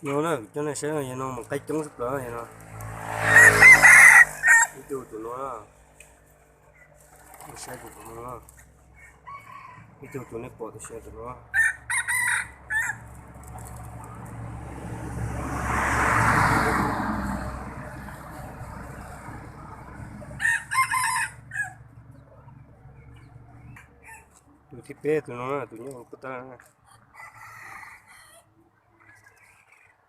No na, coj nej saib no, yog no mus qaib coob xwb plaws yog no. Ib tug tus no na, saib tus no, ib tug tus nej pom tus saib tus no. Tus thib peb tus no na, tus nyob hauv pub tag.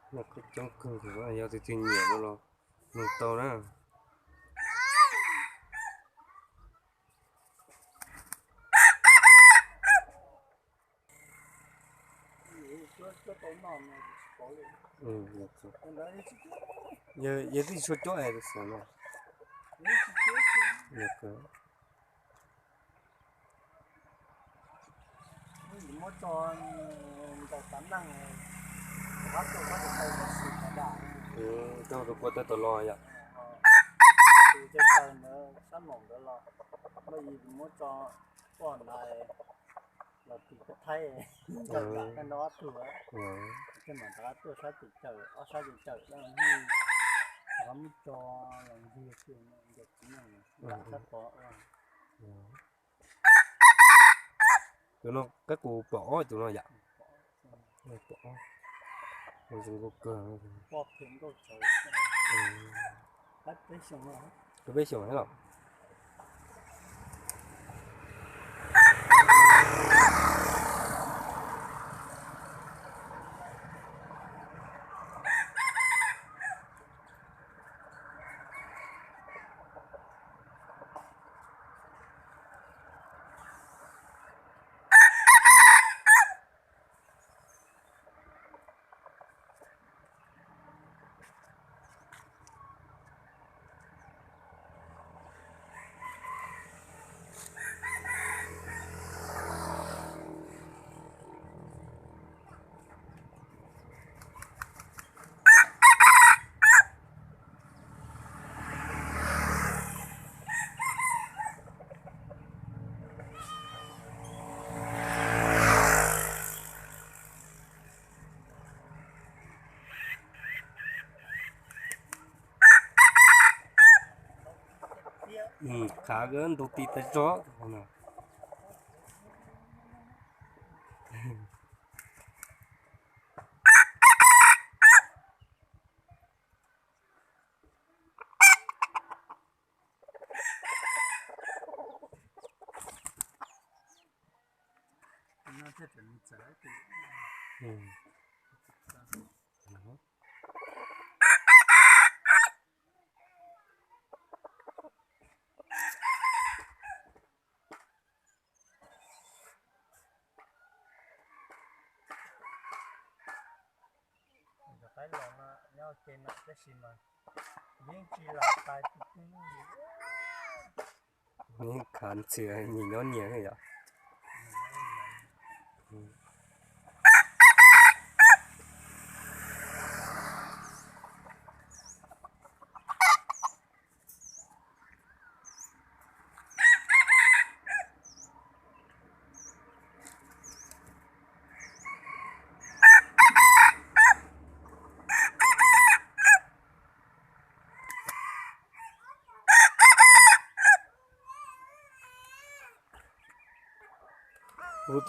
Noj coob kawg, yog tus twg nyiam no los nug tau na. Yog twb tsis tshua cuab es xav no. Muab tso ntaus tav neej, qab tuaj qab tus taw tab sis qab dam. Tau tus kua taw tom los yom. Tus cawv taw ntawd sab maum ntawd los, muab tso poj ntawd los tus koj thaib, ntaus dam kaj ntau ob tug, tej mam rov qab tuaj sab tus cawm, ob sab tus cawm dab los nyuj, rov qab muab tso los ntiag kiag ncaws txiv neej sab tod. Tus no qaib qus pom ob tus no yom. Pom ob, zoo nkauj kawg. Peb xyoos los. Qhav ntaus ti tas zog. Cov qaib los no nyob ua ke no tab sis mas yeej tsis lam tais tus twg li. Yeej khav ntxhias nyias nyob nyias yom.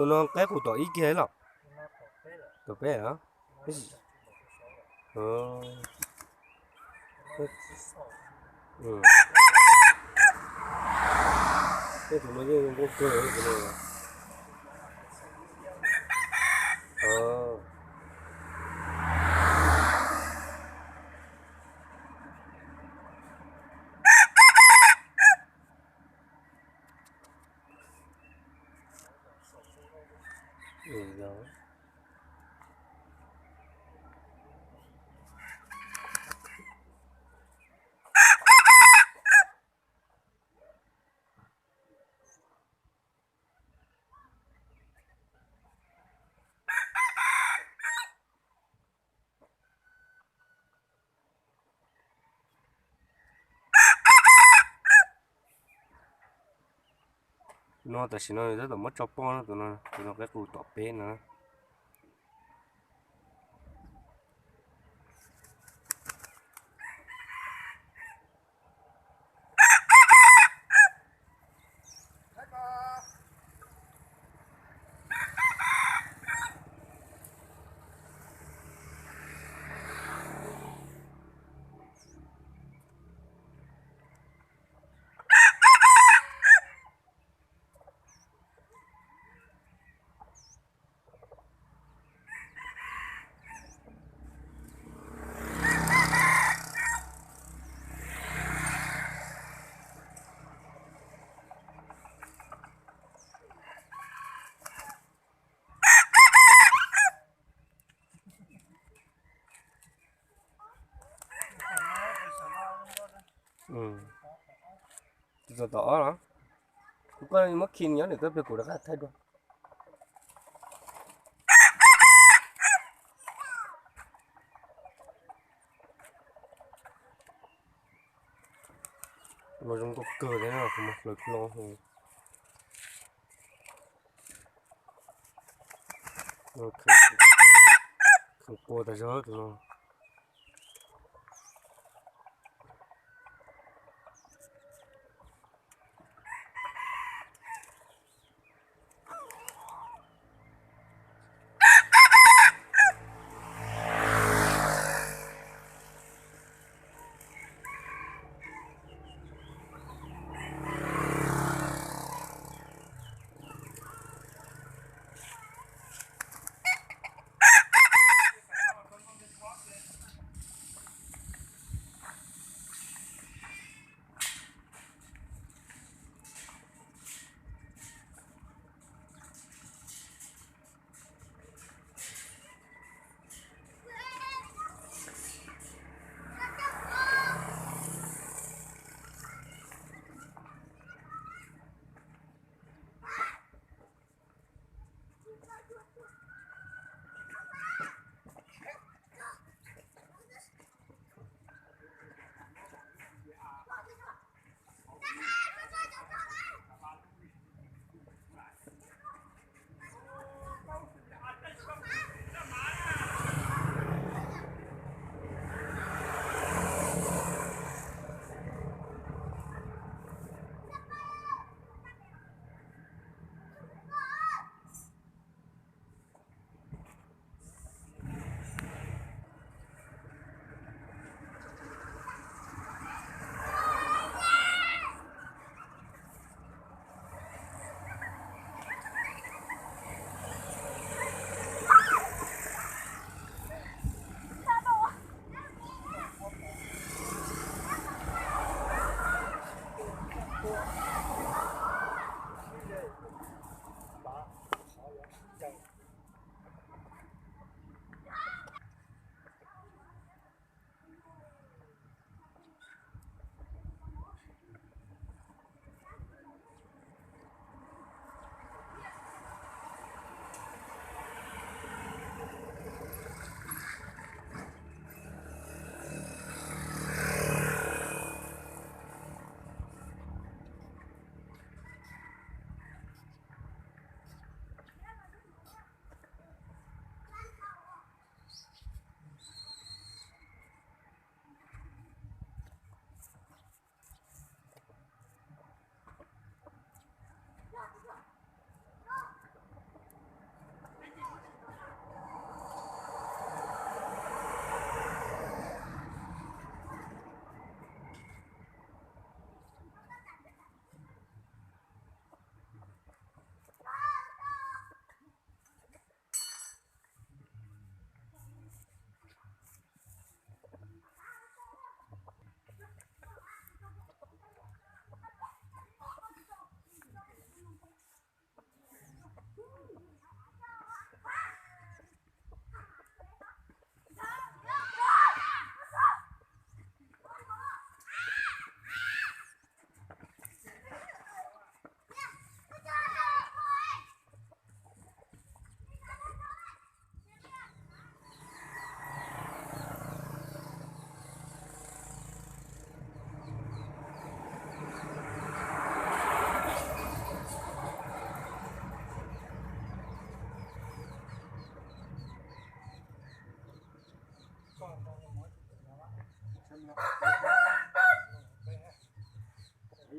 Tus no qaib qus tom ib kiag los? Tom peb los? Tej tus no yeej zoo nkauj kawg tus no. Tus no tam sim no tab tom muab tso poj no, tus no, tus no qaib qus tom peb no. Txog tom ob los, kuv koj muab khi nyob nws koj pliag kuv rov qab thaij dua. Los zoo nkauj kawg thiab, kuv mus hlawv hlo. Kheev qua tas zog tus no.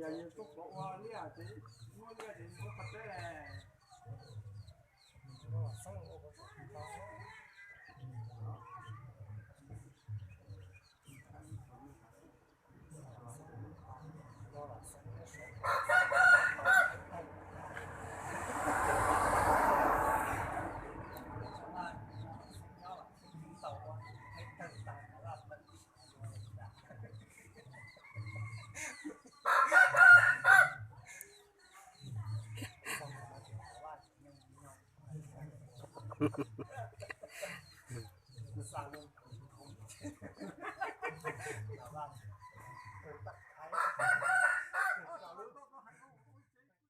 Yog yus tuaj pov ua liaj ces muaj liaj ces muab qhov teb.